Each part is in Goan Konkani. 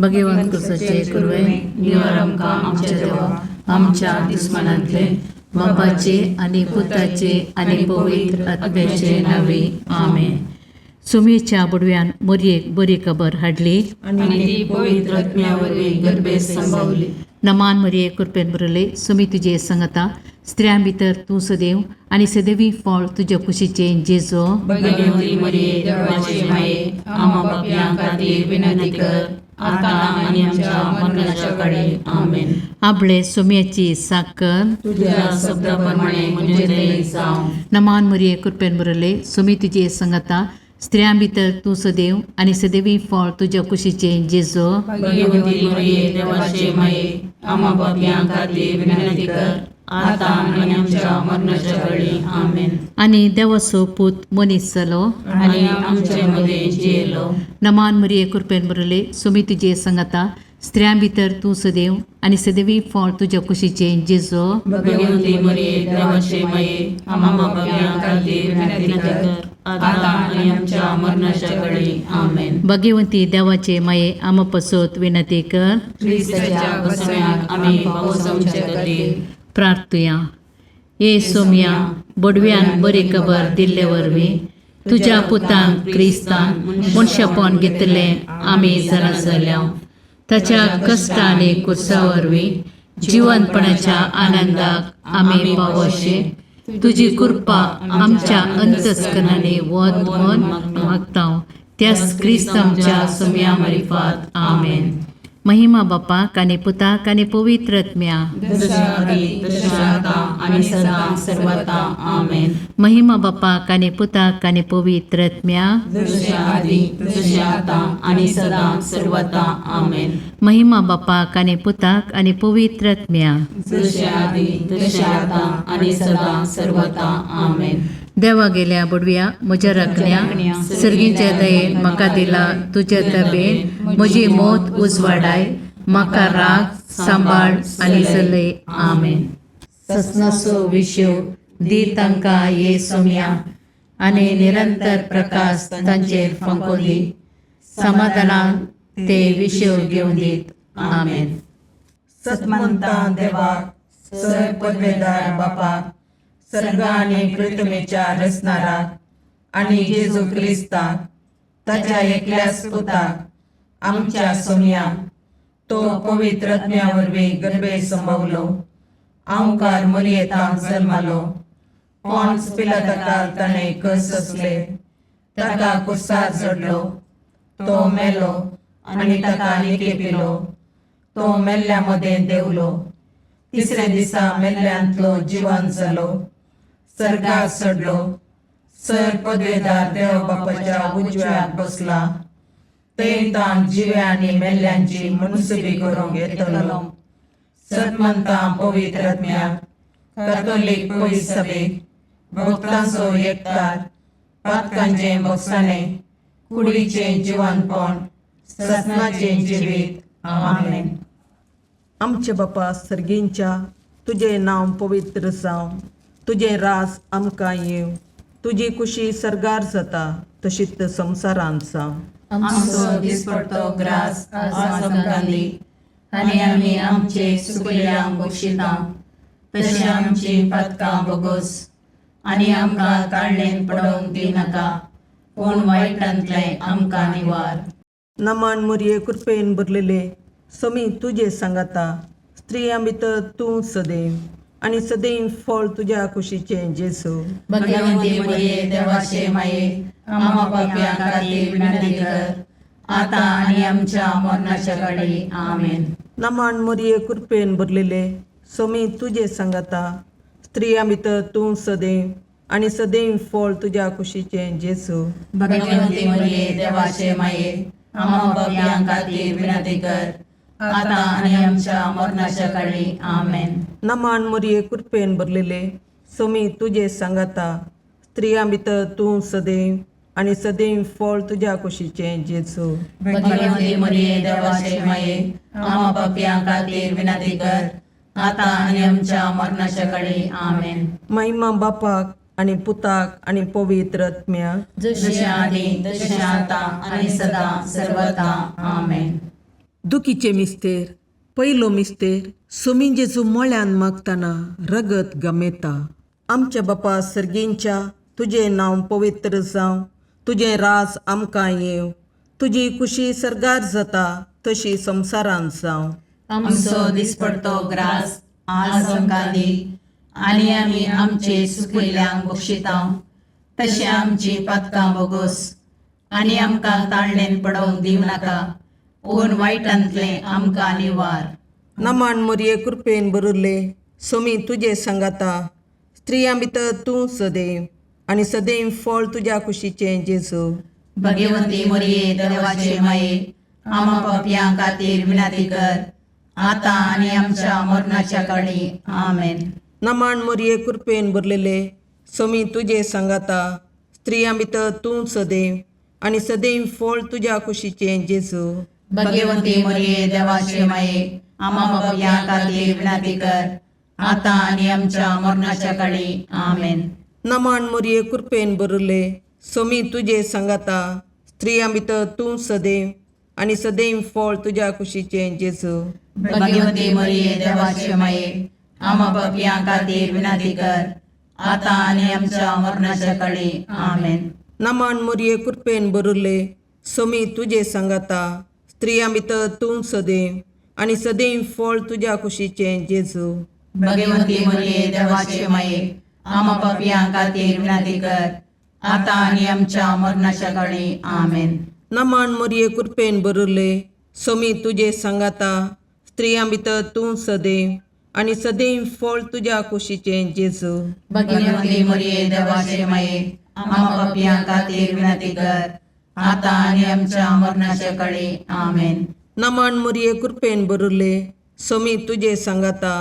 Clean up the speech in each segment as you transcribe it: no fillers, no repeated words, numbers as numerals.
भगवंत कुसाचे कुरवे निवार आमकां आमच्या देवा आमच्या दुस्मानांतले बापाचे आनी पुताचे आनी पवित्र आत्म्याचे नावे आमेन. सुमेच्या बुडव्यान मोरयेक बरी खबर हाडली आनी ती पवित्र आत्म्या वरवीं गर्भेत संभवली. नमान मरिये कृपेन भरले सुमी तुजे संगता स्त्रियां भितर तूं सदैव आनी सदैवी फळ तुज्या कुशीचें जेजो. भगवती मरिये देवाचे माये आम्हा पापयां खातीर विनंती कर आता आनी आमच्या मरणाच्या काळी. आमेन. आपले सुम्याची साकर तुझ्या शब्दा प्रमाणे म्हणजे ते जावं. नमान मरिये कृपेन भरले सुमी तुजे संगता स्त्रियां भितर तूं सदैव आनी सदैवी फळ तुज्या कुशीचें जेजो. भगवती मरिये देवाचे माये आम्हा पापयां खातीर विनंती कर आता आनी आमच्या मरणाच्या काळी. आमेन. आनी देवाचो पूत मनीस जालो आनी आमचे मदें जियेलो. नमान मरिये कृपेन भरले सुमी तुजे संगता स्त्रियां भितर तूं सदैव आनी सदैवी फळ तुज्या कुशीचें जेजो. भगवती मरिये देवाचे माये आम्हा पापयां खातीर विनंती कर आता आनी आमच्या मरणाच्या काळी. आमेन. भगवंती देवाचे माये आमा पसत विनंती कर. क्रिस्ताच्या बसम्याक आमी पावसांचे खातीर. प्रार्थुया. ये सोम्या बोडव्यान बरी खबर दिल्ले वरवीं तुज्या पुतान क्रिस्तान मनशापण घेतलें आमी जाणा जाल्या ताच्या कश्ट आनी कुर्सा वरवीं जिवनपणाच्या आनंदाक आमी पावोशे तुजी कृपा आमच्या अंतस्करणांनी वत म्हण मागता त्याच क्रिस्त आमच्या सोम्या मारिफात. आमेन. महिमा बापाक आनी पुताक आनी पवित्र आत्म्या. जशा आदी तशें आता आनी सदां सर्वता. आमेन. महिमा बापाक आनी पुताक आनी पवित्र आत्म्या. जशें आदी तशें आतां आनी सदां सर्वता. आमेन. महिमा बापाक आनी पुताक आनी पवित्र आत्म्या. जशें आदी तशें आतां आनी सदां सर्वता. आमेन. देवा गेल्या बुडव्या म्हज्या राखण्या सर्गीच्या दयेन म्हाका दिला तुज्या तबेन म्हजी मौत उजवाडाय म्हाका राग सांबाळ आनी चलय. आमेन. ससनाचो विशेव दी तांकां ये सोम्या आनी निरंतर प्रकाश तांचेर फांको दी समाधानान ते विशेव घेवन दीत. आमेन. सतमंता देवाक सर पदवेदार बापाक सर्ग आनी पृथ्वीच्या रचणाराक आनी जेजू क्रिस्ताक ताच्या एकल्याच पुताक आमच्या सोमयाक तो पवित्र आत्म्या वरवीं गर्भे संभवलो आंवकार मरियेतांत जल्मालो पॉन्स पिलाताकाल ताणें कस सोंसले ताका कुर्सार चडलो तो मेलो आनी ताका निकेपिलो तो मेल्ल्या मदें देंवलो तिसऱ्या दिसा मेल्ल्यांतलो जिवन जालो सर्गार चडलो सर पदवेदार देव बापाच्या उजव्याक बसला थंय ताण जिव्या आनी मेल्ल्यांची मुनसुबी करूंक येतलो. सतमंता पवित्र आत्म्याक कॅथोलीक पवित्र सभेक भक्तांचो एकतार पातकांचें भोगसाणें कुडीचें जिवनपण ससनाचें जिवीत. आमेन. आमचे बापा सर्गींच्या तुजें नांव पवित्र जावं तुजें राज आमकां येवं तुजी कुशी सर्गार जाता तशीच संवसारांत जावं. आमचो दिसपडतो ग्रास आज आमकां दी आनी आमी आमचे सुकल्यांक बक्षिता तशें आमची पातकां बोगोस आनी आमकां ताळणेन पडोवंक दिनाका पूण वायटांतलें आमकां निवार. नमान मुरये कृपेन भरलेले समी तुजे सांगाता स्त्रियां भितर तूं सदैव आनी सदैव फळ तुज्या कुशीचें जेजू. भगवंती मरिये देवाचे माये आम्हा पापयां खातीर विनंती कर आता आनी आमच्या मरणाच्या काळी. आमेन. नमान मुरये कृपेन भरलेले समी तुजे सांगाता स्त्रियां भितर तूं सदैव आनी सदैव फळ तुज्या कुशीचें जेजू. भगवंती मरिये देवाचे माये आम्हा पापयां खातीर विनंती कर आता आनी आमच्या मरणाच्या काळी. आमेन. नमान मुरये कृपेन भरलेले समी तुजे सांगाता स्त्रियां भितर तूं सदैव आनी सदैव फळ तुज्या कुशीचें जेजू. भगवंती मरिये देवाचे माये आम्हा पापयां खातीर विनंती कर आता आनी आमच्या मरणाच्या काळी. आमेन. महिमा बापाक आनी पुताक आनी पवित्र आत्म्याक. जशें आदी तशें आतां आनी सदां सर्वता. आमेन. दुखीचे मिस्तेर पयलो मिस्तेर सोमी जेजू मळ्यान मागतना रगत गमेता. आमच्या बापा सर्गींच्या तुजें नांव पवित्र जावं, तुजें राज आमकां येवं, तुजी खुशी सर्गार जाता तशी संवसारांत जावं. आमचो दिसपडतो ग्रास आज आमकां दी आनी आमी आमचे सुकिल्ल्यांक बक्षितांव तशें आमची पातकां बोगोस आनी आमकां ताळणेन पडोवंक दिवं नाका पूण वायटांतलें आमकां निवार. नमान मोरये कृपेन भरिल्ले सोमी तुजे सांगाता, स्त्रियां भितर तूं सदैव आनी सदैव फळ तुज्या कुशीचें जेजू. भगवंती मोरये देवाचे माये आमा पापयां खातीर विनंती कर आतां आनी आमच्या मरणाच्या काळी. आमेन. नमान मोरये कृपेन भरलेले सोमी तुजे सांगाता, स्त्रियां भितर तूं सदैव आनी सदैव फळ तुज्या कुशीचें जेजू. भगवंती मोरये देवाचे माये आमा पापयां खातीर विनंती कर आतां आनी आमच्या मरणाच्या काळी. आमेन. नमान मोरये कृपेन भरिल्ले सोमी तुजे सांगाता, स्त्रियां भितर तूं सदैव आनी सदैव फळ तुज्या कुशीचें जेजू. भगवंती मोरये देवाचे माये आमा पापयां खातीर विनंती कर आतां आनी आमच्या मरणाच्या काळी. आमेन. नमान मोरये कृपेन भरिल्ले सोमी तुजे सांगाता, स्त्रियां भितर तूं सदैव आनी सदैव फळ तुज्या कुशीचें जेजू. भगवंती मोरये देवाचे माये आमा पापयां खातीर विनंती कर आतां आनी आमच्या मरणाच्या काळी. आमेन. नमान मोरये कृपेन भरिल्ले सोमी तुजे सांगाता, स्त्रियां भितर तूं सदैव आनी सदैव फळ तुज्या कुशीचें जेजू. भगवंती मोरये देवाचे माये आमा पापयां खातीर विनंती कर आतां आनी आमच्या मरणाच्या काळी. आमेन. नमान मोरये कृपेन भरिल्ले सोमी तुजे सांगाता,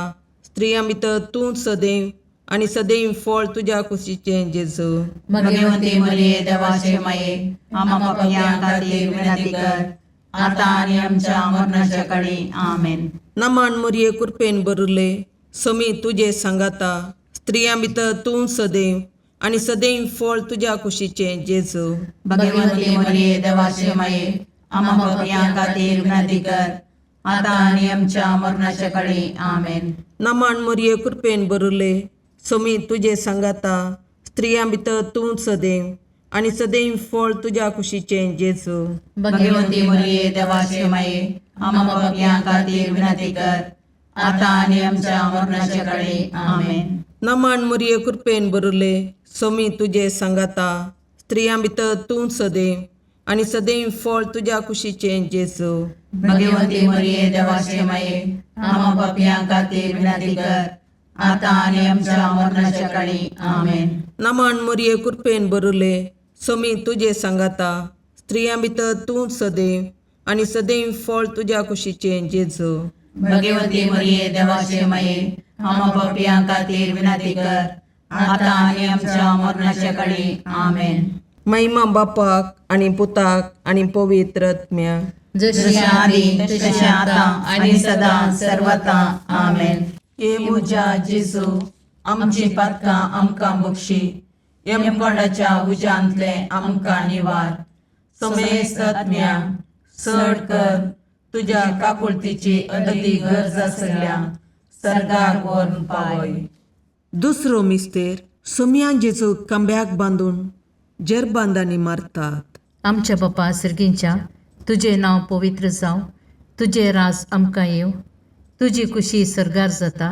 स्त्रियां भितर तूं सदैव आनी सदैव फळ तुज्या कुशीचें जेजू. भगवंती मोरये देवाचे माये आमा पापयां खातीर विनंती कर आतां आनी आमच्या मरणाच्या काळी. आमेन. नमान मोरये कृपेन भरिल्ले सोमी तुजे सांगाता, स्त्रियां भितर तूं सदैव आनी सदैव फळ तुज्या कुशीचें जेजू. भगवंती मोरये देवाचे माये आमा पापयां खातीर विनंती कर आतां आनी आमच्या मरणाच्या काळी. आमेन. नमान मोरये कृपेन भरिल्ले सोमी तुजे सांगाता, स्त्रियां भितर तूं सदैव आनी सदैव फळ तुज्या कुशीचें जेजू. भगवंती मोरये देवाचे माये आमा पापयां खातीर विनंती कर आतां आनी आमच्या मरणाच्या काळी. आमेन. नमान मोरये कृपेन भरिल्ले सोमी तुजे सांगाता, स्त्रियां भितर तूं सदैव आनी सदैव फळ तुज्या कुशीचें जेजू. भगवंती मोरये देवाचे माये आमा पापयां खातीर विनंती कर आतां आनी आमच्या मरणाच्या काळी. आमेन. नमान मोरये कृपेन भरिल्ले सोमी तुजे सांगाता, स्त्रियां भितर तूं सदैव आनी सदैव फळ तुज्या कुशीचें जेजू. भगवंती मोरये देवाचे माये आमा पापयां खातीर विनंती कर आतां आनी आमच्या मरणाच्या काळी. आमेन. महिमा बापाक आनी पुताक आनी पवित्र आत्म्याक. जशी जशें आदी तशें आतां आनी सदां सर्वता. आमेन. हे म्हज्या जेजू आमची पातकां आमकां बक्षी, यमकोंडाच्या उज्यांतलें आमकां निवार, समेस्त आत्म्या चड कर तुज्या काकुळतीची अदती गरज आसल्या सर्गाक व्हरून पावय. दुसरो मिस्तेर सोमयान जेजू खांब्याक बांदून जेरबांदांनी मारतात. आमच्या बापा सर्गींच्या तुजें नांव पवित्र जावं, तुजें राज आमकां येवं, तुजी खुशी सर्गार जाता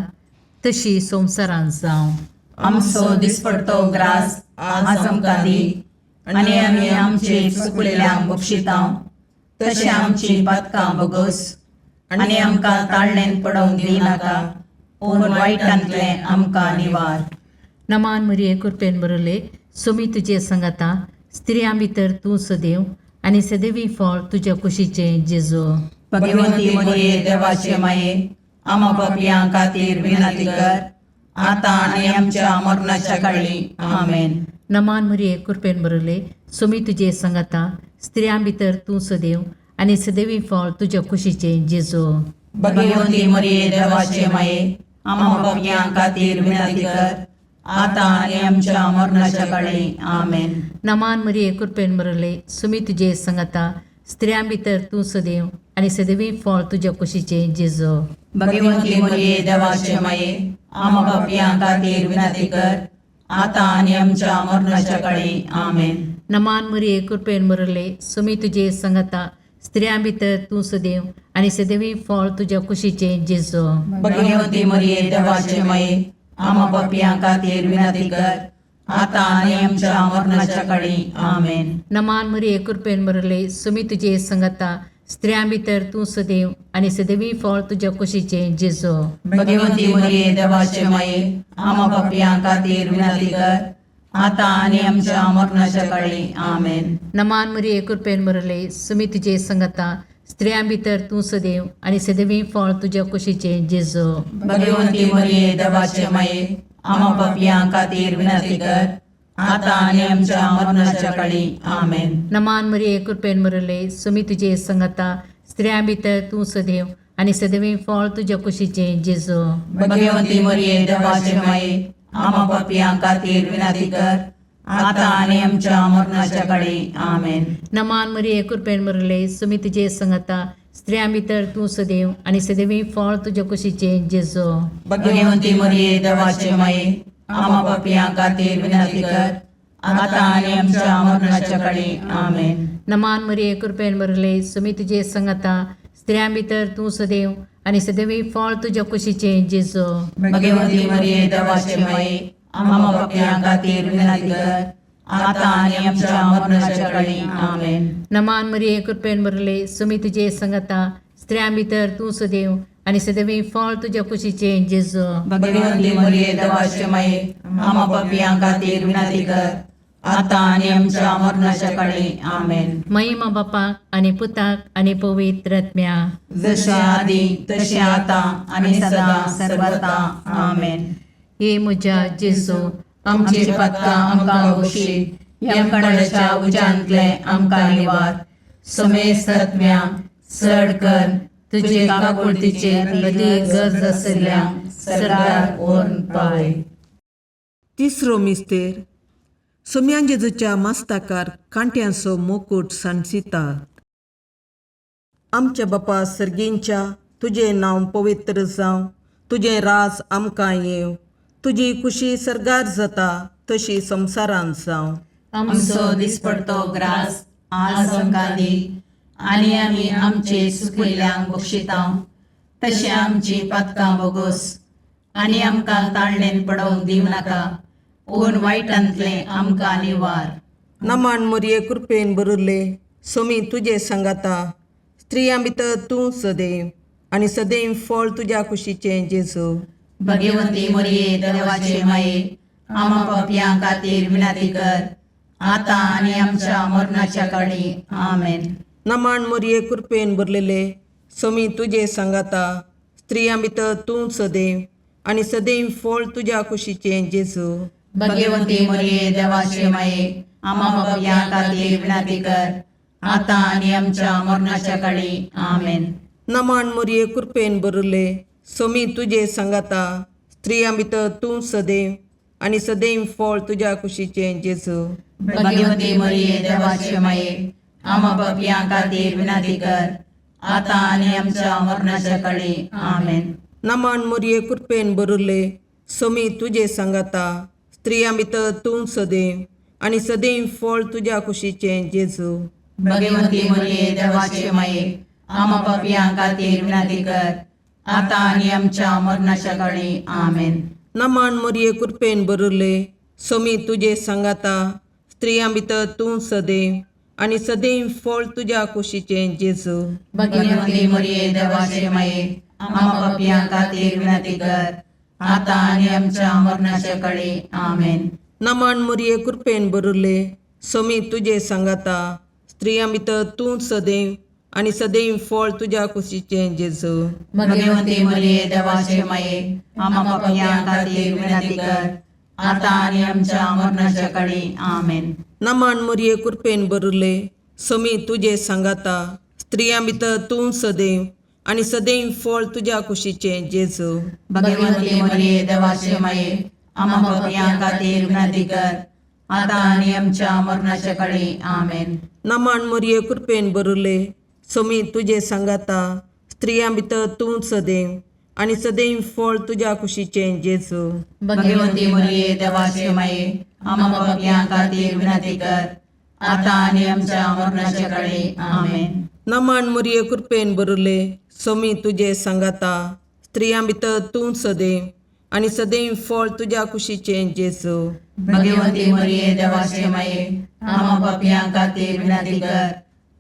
तशी संवसारांत जावं. आमचो दिसपडतो ग्रास आज आमकां दी आनी आमी आमचे चुकलेल्यांक बक्षितांव तशें आमची पातकां बोगोस आनी आमकां ताळणेन पडोवंक दिवं नाका पूण वायटांतलें आमकां निवार. नमान मरिये कृपेन भरले सोमी तुजे संगाता, स्त्रियां भितर तूं सदैव आनी सदैवी फळ तुज्या कुशीचें जेजू. भगवंती मोरये देवाचे माये आमा पापयां खातीर विनंती कर आतां आनी आमच्या मरणाच्या काळी. आमेन. नमान मरिये कृपेन भरले सोमी तुजे संगाता, स्त्रियां भितर तूं सदैव आनी सदैवी फळ तुज्या कुशीचें जेजू. भगवंती मोरये देवाचे माये आमा पापयां खातीर विनंती कर आतां आनी आमच्या मरणाच्या काळी. आमेन. नमान मरिये कृपेन भरले सुमी तुजे संगाता, स्त्रियां भितर तूं सदैव आनी सदैवी फळ तुज्या कुशीचें जेजो. भगवंती मरिये देवाचे माये, आमा पापयां खातीर विनंती कर, आतां आनी आमच्या मरणाच्या काळी. आमेन. नमान मरिये, कृपेन भरले, सुमी तुजे संगता, स्त्रियां भितर तूं सदैव आनी सदैवी फळ तुज्या कुशीचें जेजो. भगवंती मरिये देवाचे माये, आमा पापयां खातीर विनंती कर, आतां आनी आमच्या मरणाच्या काळी. आमेन. नमान मरिये, कृपेन भरले, सुमी तुजे संगता, स्त्रियां भितर तूं सदैव आनी सदैवी फळ तुज्या कुशीचें जेजो. भगवंती मरिये देवाचे माये, आमा पापयां खातीर विनंती कर, आतां आनी आमच्या मरणाच्या काळी. आमेन. नमान मरिये, कृपेन भरले, सुमी तुजे संगता, स्त्रियां भितर तूं सदैव आनी सदैवी फळ तुज्या कुशीचें जेजो. भगवंती मरिये देवाचे माये, आमा पापयां खातीर विनंती कर, आतां आनी आमच्या मरणाच्या काळी. आमेन. नमान मरिये, कृपेन भरले, सुमी तुजे संगता, स्त्रियां भितर तूं सदैव आनी सदैवी फळ तुज्या कुशीचें जेजो. भगवंती मरिये देवाचे माये, आमा पापयां खातीर विनंती कर, आतां आनी आमच्या मरणाच्या काळी. आमेन. नमान मरिये, कृपेन भरले, सुमी तुजे संगता, स्त्रियां भितर तूं सदैव आनी सदैवी फळ तुज्या कुशीचें जेजो. भगवंती मरिये देवाचे माये, आमा पापयां खातीर विनंती कर, आतां आनी आमच्या मरणाच्या काळी. आमेन. नमान मरिये, कृपेन भरले, सुमी तुजे संगता, स्त्रियां भितर तूं सदैव आनी सदैवी फळ तुज्या कुशीचें जेजो. भगवंती मरिये देवाचे माये, आमा पापयां खातीर विनंती कर, आतां आनी आमच्या मरणाच्या काळी. आमेन. नमान मरिये, कृपेन भरले, सुमी तुजे संगता, स्त्रियां भितर तूं सदैव आनी सदैवी फळ तुज्या कुशीचें जेजो. भगवंती मरिये देवाचे माये, आमा पापयां खातीर विनंती कर, आतां आनी आमच्या मरणाच्या काळी. आमेन. महिमा बापाक आनी पुताक आनी पवित्र आत्म्या. जशे आदी तशें आतां आनी सदां सर्वता. आमेन. हे म्हज्या जेजू, आमची पातकां आमकां बक्षी, यमकणाच्या उज्यांतले आमकां निवार, समेस्त आत्म्या चड कर तुजे काकुळतीचे अदीक गरज आशिल्ल्या सरकार व्हरून पावय. तिसरो मिस्तेर. सोम्यान जेजूच्या मास्ताकार कांट्यांचो मुकूट सांडसितात. आमच्या बापा सर्गींच्या, तुजें नांव पवित्र जावं, तुजें राज आमकां येवं, तुजी खुशी सर्गार जाता तशी संवसारांत जावं. आमचो दिसपडतो ग्रास आज आमकां दी, आनी आमी आमचे सुकिल्ल्यांक बक्षिता तशें आमची पातकां बोगोस, आनी आमकां ताळणेन पडोवंक दिवं नाका, पूण वायटांतलें आमकां निवार. नमान मोरये, कृपेन भरिल्ले, सोमी तुजे सांगाता, स्त्रियां भितर तूं सदैव आनी सदैव फळ तुज्या कुशीचें जेजू. भगवंती मरिये देवाचे माये, आमा पापयां खातीर विनंती कर, आतां आनी आमच्या मरणाच्या काळी. आमेन. नमान मोरये, कृपेन भरलेले, सोमी तुजे सांगाता, स्त्रियां भितर तूं सदैव आनी सदैव फळ तुज्या कुशीचें जेजू. भगवंती मरिये देवाचे माये, आमा पापयां खातीर विनंती कर, आतां आनी आमच्या मरणाच्या काळी. आमेन. नमान मोरये, कृपेन भरिल्ले, सोमी तुजे सांगाता, स्त्रियां भितर तूं सदैव आनी सदैव फळ तुज्या कुशीचें जेजू. भगवंती मरिये देवाचे माये, आमा पापयां खातीर विनंती कर, आतां आनी आमच्या मरणाच्या काळी. आमेन. नमान मोरये, कृपेन भरिल्ले, सोमी तुजे सांगाता, स्त्रियां भितर तूं सदैव आनी सदैव फळ तुज्या कुशीचें जेजू. भगवंती मरिये देवाचे माये, आमा पापयां खातीर विनंती कर, आतां आनी आमच्या मरणाच्या काळी. आमेन. नमान मोरये, कृपेन भरिल्ले, सोमी तुजे सांगाता, स्त्रियां भितर तूं सदैव आनी सदैव फळ तुज्या कुशीचें जेजू. भगवंती मरिये देवाचे माये, आमा पापयां खातीर विनंती कर, आतां आनी आमच्या मरणाच्या काळी. आमेन. नमान मोरये, कृपेन भरिल्ले, सोमी तुजे सांगाता, स्त्रियां भितर तूं सदैव आनी सदैव फळ तुज्या कुशीचें जेजू. भगवंती मरिये देवाचे माये, आमा पापयां खातीर विनंती कर, आतां आनी आमच्या मरणाच्या काळी. आमेन. नमान मोरये, कृपेन भरिल्ले, सोमी तुजे सांगाता, स्त्रियां भितर तूं सदैव आनी सदैव फळ तुज्या कुशीचें जेजू. भगवंती मरिये देवाचे माये, आमा पापयां खातीर विनंती कर, आतां आनी आमच्या मरणाच्या काळी. आमेन. नमन मोरये, कृपेन बरुले, सोमी तुजे सांगाता, स्त्रियां भितर तूं सदैव आनी सदैव फळ तुज्या कुशीचें जेजू. भगवंती मरिये, देवाचे माये, आम्हा पापयां खातीर विनंती कर, आतां आनी आमच्या मरणाच्या काळी. आमेन. नमन मोरये, कृपेन बरुले, सोमी तुजे सांगाता, स्त्रियां भितर तूं सदैव आनी सदैव फळ तुज्या कुशीचें जेजू. भगवंती मरिये, देवाचे माये, आम्हा पापयां खातीर विनंती कर,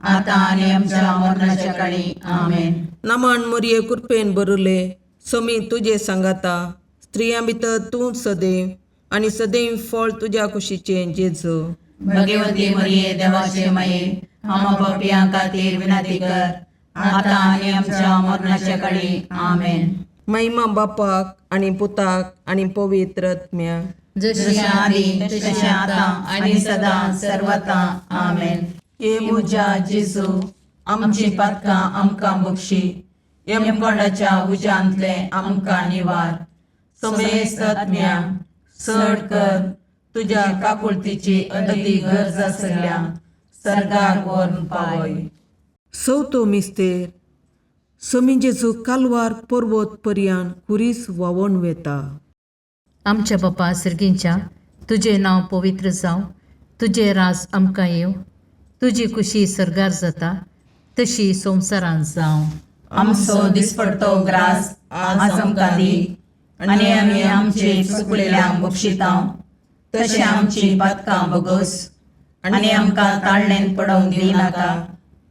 आतां आनी आमच्या मरणाच्या काळी. आमेन. नमन मोरये, कृपेन बरुले, सोमी तुजे सांगाता, स्त्रियां भितर तूं सदैव आनी सदैव फळ तुज्या कुशीचें जेजू. भगवंती मरिये, देवाचे माये, आम्हा पापयां खातीर विनंती कर, आतां आनी आमच्या मरणाच्या काळी. आमेन. महिमा बापाक आनी पुताक आनी पवित्र आत्म्याक. जशी आदी तशी आतां आनी सदां सर्वता. आमेन. हे म्हज्या जेजू, आमची पातकां आमकां बक्षी, यमकोंडाच्या उज्यांतले आमकां निवार, समेस्त आत्म्या चड कर तुज्या काकुळतीची अदी गरज आसल्या सर्गार व्हरून पावय. चवथो मिस्तेर. सोमी जेजू कालवार पर्वत पर्यान खुरीस व्हांवोन वेता. आमच्या बापा सर्गींच्या, तुजें नांव पवित्र जावं, तुजें राज आमकां येवं, तुजी खुशी सर्गार जाता तशी संवसारांत जावं. आमचो दिसपडतो ग्रास आज आमकां दी, आनी आमी आमचे चुकलेल्यांक बक्षितां तशें आमची पातकां बगस, आनी आमकां ताळणेन पडोवंक दिनाका,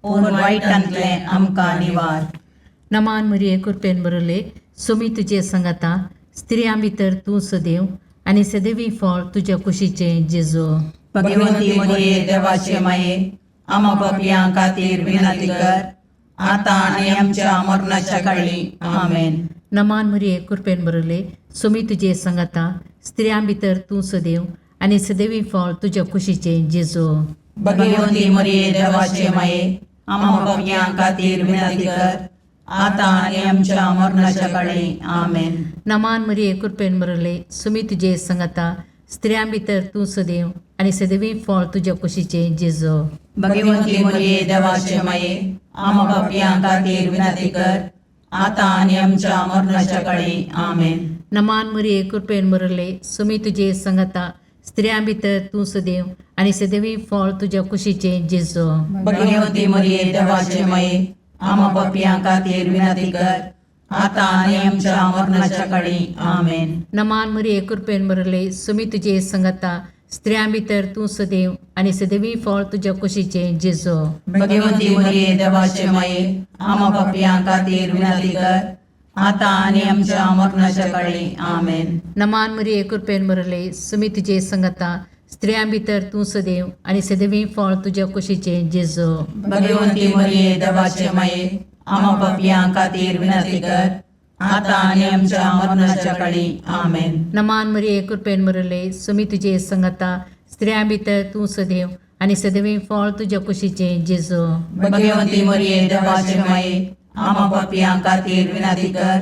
पूण वायटांतलें आमकां निवार. नमान मरिये, कृपेन बरले, सोमी तुजे सांगाता, स्त्रियां भितर तूं सदैव आनी सदैवी फळ तुज्या कुशीचें जेजू. भगवंती मरिये, देवाचे माये, आमा पापयां खातीर विनंती कर, आतां आनी आमच्या मरणाच्या काळी. आमेन. नमान मरिये, कृपेन बरले, सोमी तुजे सांगाता, स्त्रियां भितर तूं सदैव आनी सदैवी फळ तुज्या कुशीचें जेजू. भगवंती मरिये, देवाचे माये, आमा पापयां खातीर विनंती कर, आतां आनी आमच्या मरणाच्या काळी. आमेन. नमान मरिये, कृपेन बरले, सुमी तुजे सांगाता, स्त्रियां भितर तूं सदैव आनी सदैवी फळ तुज्या कुशीचें जेजू. भगवंती मरिये, देवाचे माये, आमा पापयां खातीर विनंती कर, आतां आनी आमच्या मरणाच्या काळी. आमेन. नमान मरिये, कृपेन बरले, सुमी तुजे सांगाता, स्त्रियां भितर तूं सदैव आनी सदैवी फळ तुज्या कुशीचें जेजू. भगवंती मरिये, देवाचे माये, आमा पापयां खातीर विनंती कर, आतां आनी आमच्या मरणाच्या काळी. आमेन. नमान मरिये, कृपेन बरले, सुमी तुजे सांगाता, स्त्रियां भितर तूं सदैव आनी सदैवी फळ तुज्या कुशीचें जेजू. भगवंती मरिये, देवाचे माये, आमा पापयां खातीर विनंती कर, आतां आनी आमच्या मरणाच्या काळी. आमेन. नमान मरिये, कृपेन बरले, सुमी तुजे सांगाता, स्त्रियां भितर तूं सदैव आनी सदैवी फळ तुज्या कुशीचें जेजू. भगवंती मरिये, देवाचे माये, आमा पापयां खातीर विनंती कर, आतां आनी आमच्या मरणाच्या काळी. आमेन. नमान मरिये, कृपेन बरले, सुमी तुजे सांगाता, स्त्रियां भितर तूं सदैव आनी सदैवी फळ तुज्या कुशीचें जेजू. भगवंती मरिये, देवाचे माये, आमा पापयां खातीर विनंती कर,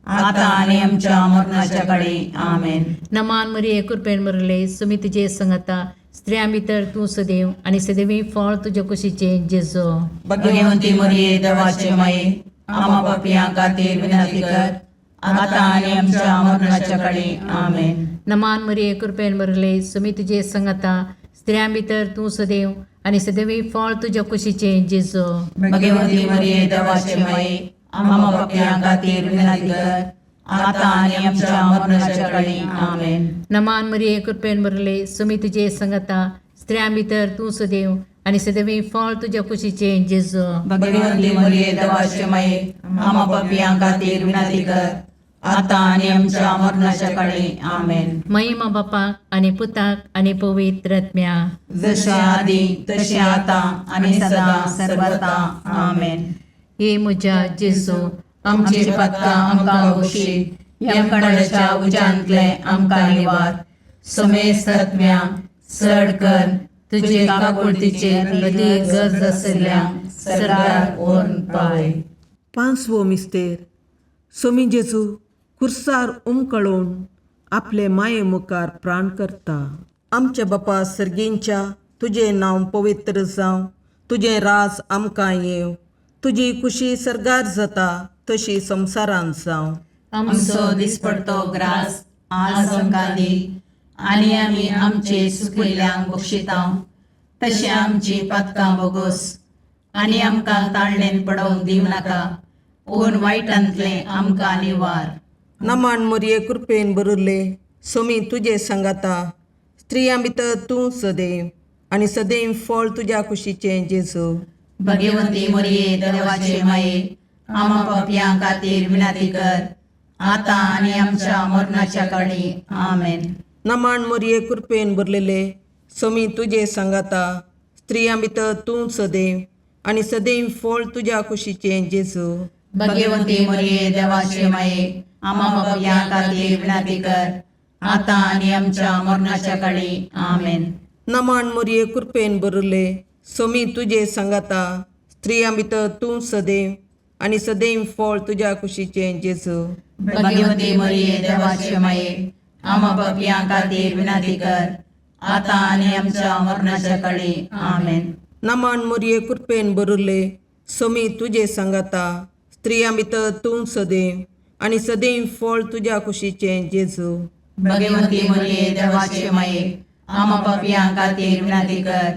आतां आनी आमच्या मरणाच्या काळी. आमेन. नमान मरिये, कृपेन बरले, सुमी तुजे सांगाता, स्त्रियां भितर तूं सदैव आनी सदैवी फळ तुज्या कुशीचें जेजू. भगवंती मरिये, देवाचे माये, आमा पापयां खातीर विनंती कर, आतां आनी आमच्या मरणाच्या काळी. आमेन. नमान मरिये, कृपेन बरले, सुमी तुजे सांगाता, स्त्रियां भितर तूं सदैव आनी सदैवी फळ तुज्या कुशीचें जेजू. भगवंती मरिये, देवाचे माये, आमा पापयां खातीर विनंती कर, आतां आनी आमच्या मरणाच्या काळी. आमेन. नमान मरिये, कृपेन बरले, सुमी तुजे सांगाता, स्त्रियां भितर तूं सदैव आनी सदैवी फळ तुज्या कुशीचें जेजू. भगवंती मरिये, देवाचे माये, आमा पापयां खातीर विनंती कर, आतां आनी आमच्या मरणाच्या काळी. आमेन. महिमा बापाक आनी पुताक आनी पवित्र आत्म्या. जशें आदी तशें आतां आनी सदां सर्वता. आमेन. हे म्हज्या जेजू, आमची पातकां आमकां बक्षी, यमकंडाच्या उज्यांतले आमकां निवार, समेस्त आत्म्या चड कर तुजे काकुळतीचे अदी गरज आशिल्ल्या सरकार व्हरून पावय. पांचवो मिस्तेर. सोमी जेजू खुर्सार उमकळून आपले माये मुखार प्राण करता. आमच्या बापा सर्गींच्या तुजें नांव पवित्र जावं, तुजें राज आमकां येवं, तुजी कुशी सर्गार जाता तशी संवसारांत जावं. आमचो दिसपडतो ग्रास आज आमकां दी आनी आमी आमचे सुकिल्ल्यांक बक्षिता तशें आमची पातकां बोगोस आनी आमकां ताळणेन पडोवंक दिवं नाका पूण वायटांतलें आमकां निवार. नमन मोरये कृपेन भरिल्ले सोमी तुजे सांगाता, स्त्रियां भितर तूं सदैव आनी सदैव फळ तुज्या कुशीचें जेजू. भगवंती मोरये देवाचे माये आमा पापयां खातीर विनंती कर आतां आनी आमच्या मरणाच्या काळी. आमेन. नमन मोरये कृपेन भरलेले सोमी तुजे सांगाता, स्त्रियां भितर तूं सदैव आनी सदैव फळ तुज्या कुशीचें जेजू. भगवंती मोरये देवाचे माये आमा पापयां खातीर विनंती कर आतां आनी आमच्या मरणाच्या काळी. आमेन. नमन मोरये कृपेन भरिल्ले सोमी तुजे सांगाता, स्त्रियां भितर तूं सदैव आनी सदैव फळ तुज्या कुशीचें जेजू. भगवंती मोरये देवाचे माये आमा पापयां खातीर विनंती कर आतां आनी आमच्या मरणाच्या काळी. आमेन. नमन मोरये कृपेन भरिल्ले सोमी तुजे सांगाता, स्त्रियां भितर तूं सदैव आनी सदैव फळ तुज्या कुशीचें जेजू. भगवंती मोरये देवाचे माये आमा पापयां खातीर विनंती कर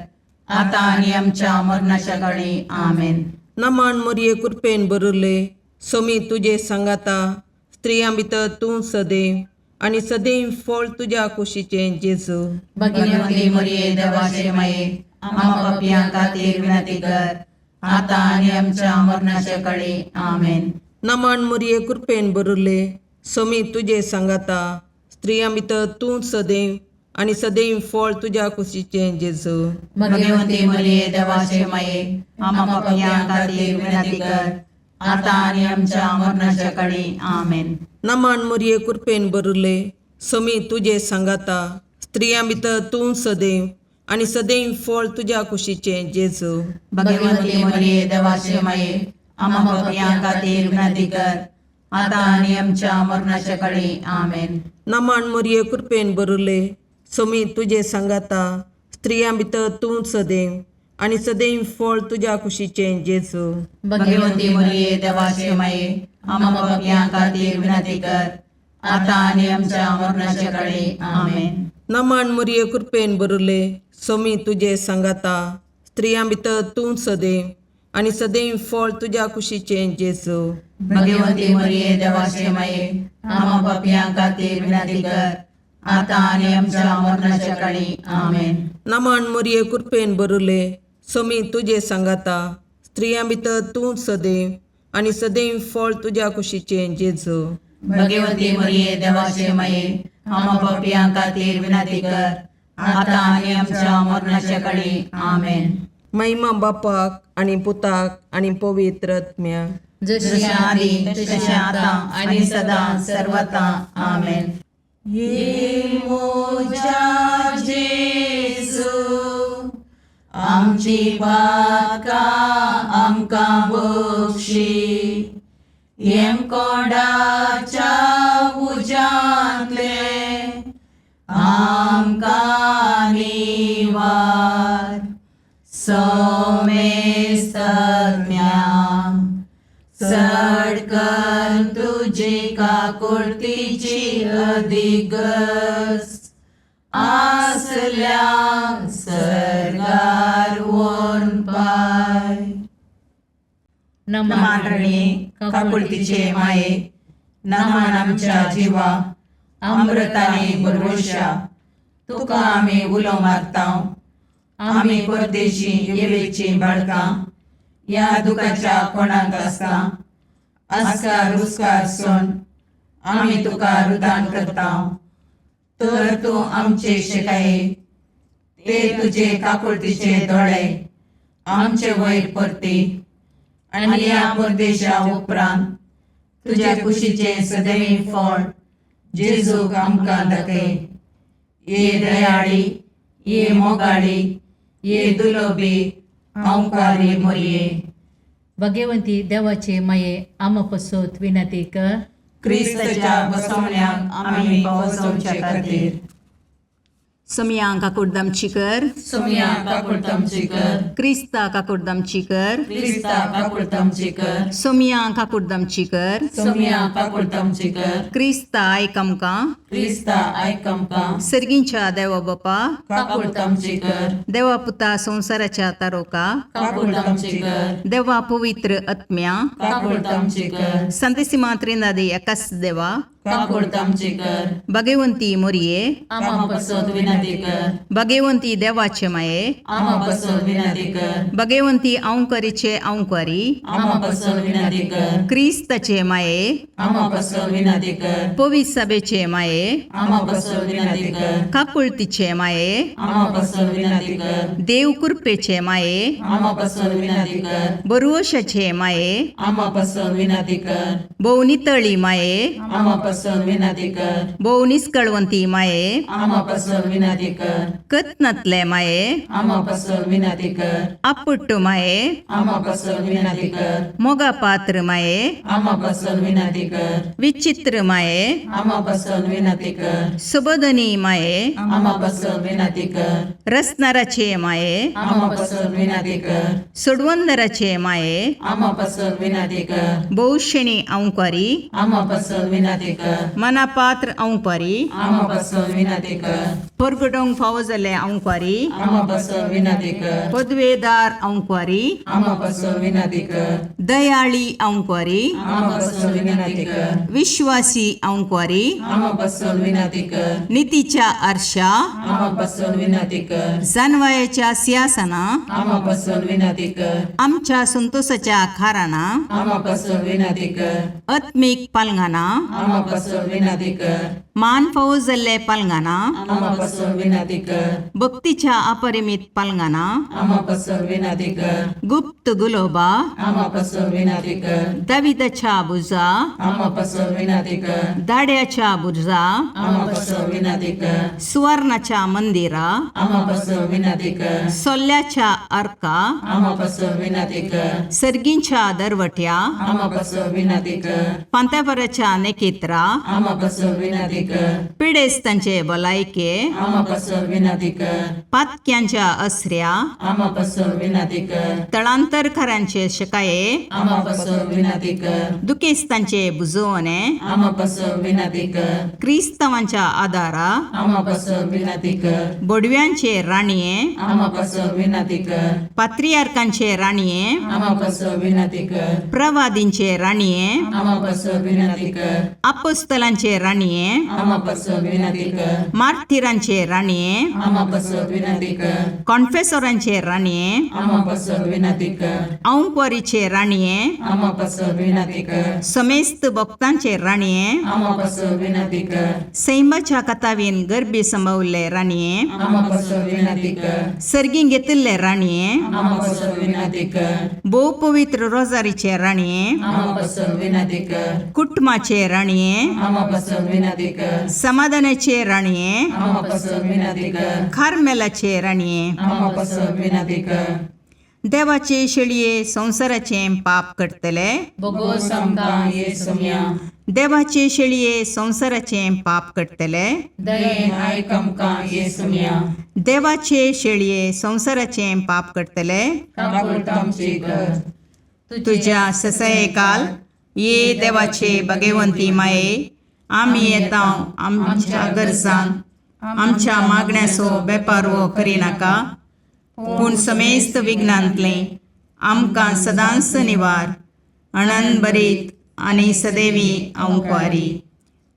आतां आनी आमच्या मरणाच्या काळी. आमेन. नमन मोरये कृपेन भरिल्ले सोमी तुजे सांगाता, स्त्रियां भितर तूं सदैव आनी सदैव फळ तुज्या कुशीचें जेजू. भगवंती मोरये देवाचे माये आमा पापयां खातीर विनंती कर आतां आनी आमच्या मरणाच्या काळी. आमेन. नमन मोरये कृपेन भरिल्ले सोमी तुजे सांगाता, स्त्रियां भितर तूं सदैव आनी सदैव फळ तुज्या कुशीचें जेजू. भगवंती मोरये देवाचे माये आमा पापयां खातीर विनंती कर आतां आनी आमच्या मरणाच्या काळी. आमेन. नमन मोरये कृपेन भरिल्ले सोमी तुजे सांगाता, स्त्रियां भितर तूं सदैव आनी सदैव फळ तुज्या कुशीचें जेजू. भगवंती मोरये देवाचे माये आमा पापयां खातीर विनंती कर आतां आनी आमच्या मरणाच्या काळी. आमेन. नमन मोरये कृपेन भरिल्ले सोमी तुजे सांगाता, स्त्रियां भितर तूं सदैव आनी सदैव फळ तुज्या कुशीचें जेजू. भगवंती मोरये देवाचे माये आमा पापयां खातीर विनंती कर आतां आनी आमच्या मरणाच्या काळी. आमेन. नमन मोरये कृपेन भरिल्ले सोमी तुजे सांगाता, स्त्रियां भितर तूं सदैव आनी सदैव फळ तुज्या कुशीचें जेजू. भगवंती मोरये देवाचे माये आमा पापयां खातीर विनंती कर आतां आनी आमच्या मरणाच्या काळी. आमेन. नमन मोरये कृपेन भरिल्ले सोमी तुजे सांगाता, स्त्रियां भितर तूं सदैव आनी सदैव फळ तुज्या कुशीचें जेजू. भगवंती मोरये देवाचे माये आमा पापयां खातीर विनंती कर आतां आनी आमच्या मरणाच्या काळी. आमेन. महिमा बापाक आनी पुताक आनी पवित्र आत्म्याक. जशें आदी तशें आतां आनी सदां सर्वता. आमेन. ये मोजा जेजू आमची पातकां आमकां बक्षी, येमकोंडाच्या उज्यांतले आमकां निवार, सोमेस्तज्ञा चड कर तुजी काकुळतीची अधिगस आसल्या सर्गार वोन पाय. नमान रणी काकुळतीचे माये, नमान आमच्या जिवा अमृताने बरवशा, तुका आमी उलो मारता. आमी परदेशी येवेची बाळकां ह्या दुखाच्या कोणाक आसता आस्कार रुस्कार सोन आमी तुका रुदान करता. तर तूं आमचे शिकाये ते तुजे काकुळतीचे दोळे आमचे वयर परती आनी ह्या परदेशा उपरांत तुज्या कुशीचें सदैव फळ जेजूक आमकां दाखय. ये दयाळी, ये मोगाळी, ये दुलोबी ओंकारी मोरये. भगवंती देवाचे माये आमा पसत विनंती कर. क्रिस्ताच्या बसवण्याक आमी पावसोवचे खातीर. सोमया काकुडदामची कर. सोमया काकुळतामची कर. क्रिस्ता काकुडदामची कर. क्रिस्ता काकुळतामची कर. सोमया काकुडदामची कर. सोमया काकुळतामची कर. क्रिस्ता आयक आमकां. क्रिस्ता आयक आमकां. सर्गींच्या देवा बापा, काकुळतामची कर. देवा पुता संवसाराच्या तारोका, काकुळतामची कर. देवा पवित्र आत्म्या, काकुळतामची कर. संतेसिमा त्रिनादी एकाच देवा, काकुळतामची कर. भगवंती मोरये, आमा पसत विनंती कर. भगवंती देवाचे माये, आमा पसत विनंती कर. भगवंती अंकरीचे अंकरी, आमा पसत विनंती कर. क्रिस्ताचे माये, आमा पसत विनंती कर. पवित्र सभेचे माये, आमा पसत विनंती कर. काकुळतीचे माये, आमा पसत विनंती कर. देव कृपेचे माये, आमा पसत विनंती कर. बरुवशाचे माये, आमा पसत विनंती कर. भोव नितळी माये, आमा पसत विनंती कर. भोव निस्कळवंती माये, आमा पसत विनंती कर. कत्नातले माये, आमा पसत विनंती कर. आपुट्ट माये, आमा पसत विनंती कर. मोगा पात्र माये, आमा पसत विनंती कर. विचित्र माये, आमा पसत विनंती कर. सुबोधनी माये, आमा पसत विनंती कर. रसनाराचे माये, आमा पसत विनंती कर. सोडवंदराचे माये, आमा पसत विनंती कर. भोवशेणी अंकारी, आमा पसत विनंती कर. मनापात्र अंकारी, आमा पसत विनंती कर. परगटोंक फावो जाल्ले अंकारी, आमा पसत विनंती कर. पदवेदार अंकारी, आमा पसत विनंती कर. दयाळी अंकारी, आमा पसत विनंती कर. विश्वासी अंकारी, आमा पसत विनंती कर. नितीच्या आरशा, आमा पसत विनंती कर. जानवायाच्या सिंहासना, आमा पसत विनंती कर. आमच्या संतोषाच्या खाराना, आमा पसत विनंती कर. आत्मीक पालंगाना, आमा पसत विनंती कर. मान फावो जाल्ले पालंगाना, आमा पसत विनंती कर. भक्तीच्या अपरिमित पालंगाना, आमा पसत विनंती कर. गुप्त गुलोबा, आमा पसत विनंती कर. दाविदाच्या बुजा, आमा पसत विनंती कर. दाड्याच्या बुजा, आमा पसत विनंती कर. सुवर्णाच्या मंदिरा, आमा पसत विनंती कर. सोल्ल्याच्या अर्का, आमा पसत विनंती कर. सर्गींच्या दरवट्या, आमा पसत विनंती कर. पांत्यापराच्या नेकेत्रा, आमा पसत विनंती कर. पिडेस्तांचे भलायके, आमा पसत विनंती कर. पातक्यांच्या असऱ्या, आमा पसत विनंती कर. तळांतरकारांचे शकाये, आमा पसत विनंती कर. दुखेस्तांचे बुजवणे, आमा पसत विनंती कर. क्रिस्तांवांच्या आदारा, आमा पसत विनंती कर. बोडव्यांचे राणये, आमा पसत विनंती कर. पात्रियार्कांचे राणये, आमा पसत विनंती कर. प्रवादींचे राणये, आमा पसत विनंती कर. अपोस्तलांचे राणये, आमा पसत विनंती कर. मार्थिरांचे राणये, आमा पसत विनंती कर. कॉन्फेसोरांचे राणये, आमा पसत विनंती कर. औंकवारीचे राणये, आमा पसत विनंती कर. समेस्त भक्तांचे राणये, आमा पसत विनंती कर. सैमाच्या कथावीन गर्भी संभवल्ले राणये, आमा पसत विनंती कर. सर्गीं घेतिल्ले राणये, आमा पसत विनंती कर. भोव पवित्र रोजारीचे राणये, आमा पसत विनंती कर. कुटुंबाचे राणये, आमा पसत विनंती कर. समाधानाचे राणये, आमा पसत विनंती कर. कार्मेलाचे राणये, आमा पसत विनंती कर. देवाचे शेळये संवसाराचें पाप करतले, बोगोस आमकां ये सोम्या. देवाचे शेळये संवसाराचें पाप करतले, दयेन आयक आमकां ये सोम्या. देवाचे शेळये संवसाराचें पाप करतले, काकुळतामची कर. तुज्या ससयकाल ये देवाचे भगवंती माये, आमी येता आमच्या गरजान आमच्या मागण्याचो बेपारवो करिनाका, पूण समेस्त विघ्नांतलें आमकां सदांच निवार अणन बरीत आनी सदैवी अंकवारी.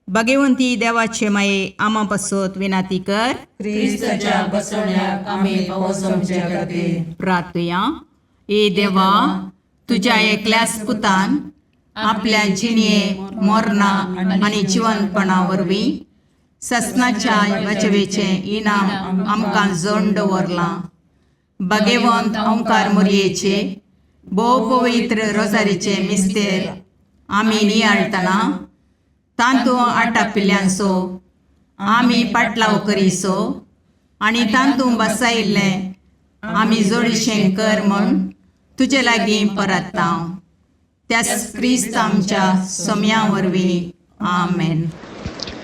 भगवंती देवाचे माये आमा पासत विनाती कर. क्रिस्ताच्या बसवण्याक आमी पावस आमच्या खातीर. प्रार्थुया. ए देवा, तुज्या एकल्याच पुतान आपल्या जिणये मोरना आनी जिवनपणा वरवीं ससनाच्या बचवेचें इनाम आमकां जोड दवरलां. भगवंत ओंकार मोरयेचे भोव पवित्र रोजारीचे मिस्तेर आमी नियाळटना तांतू आटापिल्ल्यांचो आमी पाटलाव करीसो आनी तांतू बसायिल्लें आमी जोडीशें कर म्हूण तुजे लागीं परत्ता, त्याच क्रिस्त आमच्या सोम्या वरवीं. आमेन.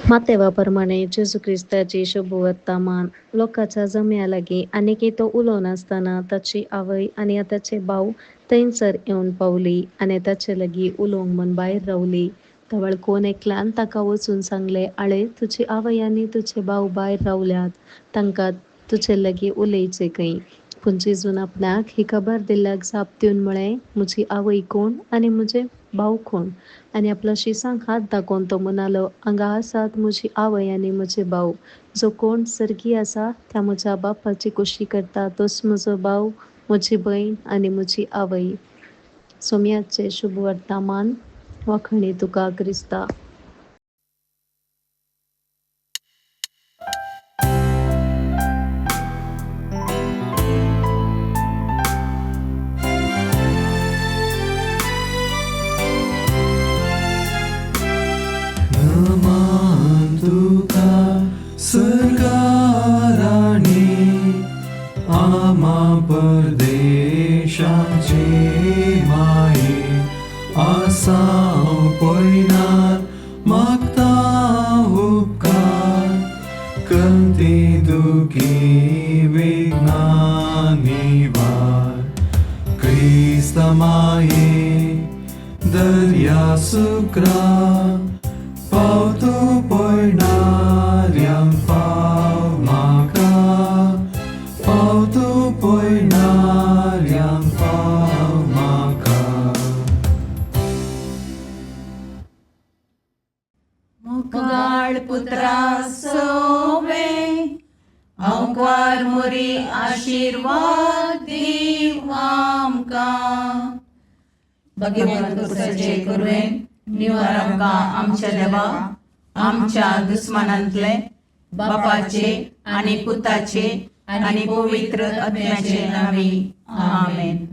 मातेवा प्रमाणे जेजू क्रिस्ताची शुभवर्तमान लोकांच्या जम्या लागीं आनीकय तो उलोवन आसतना ताची आवय आनी ताचे भाव थंयसर येवन पावली आनी ताचे लागीं उलोवंक म्हूण भायर रावली. तवळ कोण एकल्यान ताका वचून सांगलें, आळे, तुजी आवय आनी तुजे भाव भायर रावल्यात, तांकां तुजे लागीं उलयचें खंय. पूण जेजून आपणाक ही खबर दिल्ल्याक जाप दिवन म्हळें, म्हजी आवय कोण आनी म्हजे भाव कोण? आनी आपल्या शिसांक हात दाखोवन तो म्हणालो, हांगा आसात म्हजी आवय आनी म्हजे भाव. जो कोण सर्गी आसा त्या म्हज्या बापाची कुशी करता तोच म्हजो भाव, म्हजी भयण आनी म्हजी आवय. सोम्याचे शुभ वर्तमान. वाखणी तुका क्रिस्ता. नमान तुका सरकाराणी आमा परदेशाचे माये आसाव पयनार मागता उपकार कंती दुखी विघ्ना निवार क्रिस्त माये दर्या सुक्रा पावतो पयणाऱ्यांक पाव म्हाका पावतो पयणाऱ्यांक पाव म्हाका. मुगाळ पुत्रा सोवे अंकार मोरी आशिर्वाद दीव आमकां. भगवंत कुसाचे कुरवेन निवार आमकां आमच्या देवा आमच्या दुस्मानांतले बापाचे आनी पुताचे आनी पवित्र आत्म्याचे नांवी. आमेन.